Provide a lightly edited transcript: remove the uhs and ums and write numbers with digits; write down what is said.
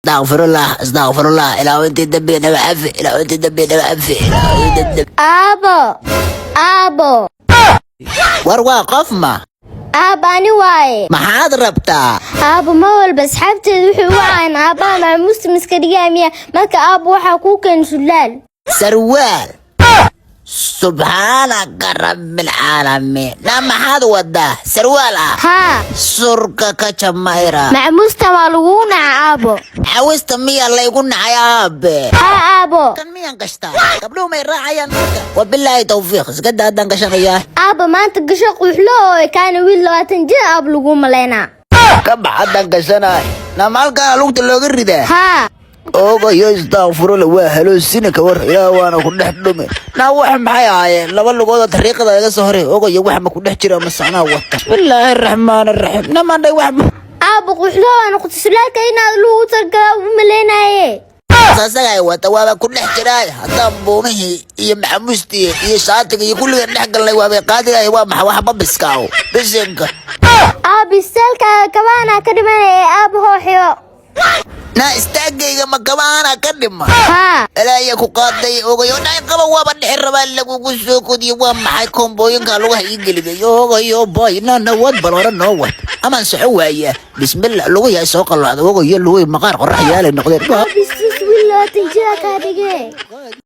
Astaqfirullah, astaqfirullah. Ilaahu intii dambi naga cafi, Ilaahu intii dambi naga cafi, Ilaahu intii dambi. Aabo, aabo. War waa qof ma? Aabo, ani waaye. Maxaad rabtaa? Aabo, ma walba asxaabteedu wuxuu u wacaan aabbaha maamuusta miska dhigaa miya? Marka aabo, waxaa kuu keen sulaal. Sarwaal? Subxaanaka rabbilcaalamiin! Na maxaad wadaa? Sarwaal ah? Haa. Surka ka jamayra. Macmuusta waa laguu naca, aabo. Cawista miyaa laygu nacay, aabe? Haa, aabo. Kan miyaan gashtaa? Gabdhuhu may raacayaan marka. Wabilaahi tawfiiq, iska daa, haddaan gashanayaa. Aabo, maanta gasho quuxlo oo kaana wiil 20 jir aab laguu malaynaa. Ka bax, haddaan gashanaay. Na maalkaa lugta looga ridaa? Haa. Ogayo, istakfurula, waa haloosina. Ka war, Ilaah waana ku dhex dhume. Naa wax maxay ahaayeen? Laba lugoodoo dariiqada laga soo horay. Ogayo, wax ma ku dhex jira ma socnaa wata? Bismillaahi raxmaani raxiim. Namandhay wax ma Aabo, quuxlo waa noqotay. Sulaalka inaad lagu talgalaa ugu malaynaye. Asaga ay wata waaba ku dhex jiraay. Haddaan buumihii iyo maxamuustii iyo shaatiga iyo kulligan dhex galnay, waabay qaadilahay. Waa maxa wax babiskaaw bisinka? Aabo, istaalkaaga kabaanaa ka dhimanaya ee aabo hooxyo. Naa istaagayga ma kabaana ka dhima? Haa. Ilaaya ku qaaday. Ogayo, dhay qaba, waaba dhexi rabaa lagugu soo kodiyo. Waa maxay koombooyinka lugaha ii geliday? Ogayo boy, nana wad, bal hore noo wad, amaan soco waaya. Bismillah, luguhi ay soo qalloocda. Ogayo, luguhi maqaar qorax yaalay noqdeen. Aabo, istiis wiil 20 jira kaa dhigee.